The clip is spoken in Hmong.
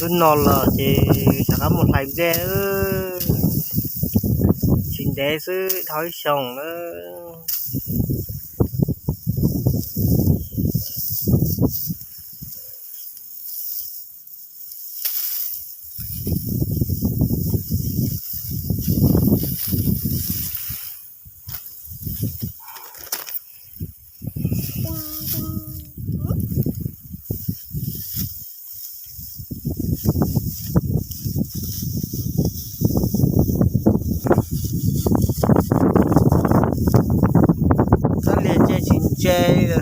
Hnub no los ces rov qab mus hlais nplej, tsis ntev xwb dhau ib xyoos na. Txhob liag ntse tsis ntse li.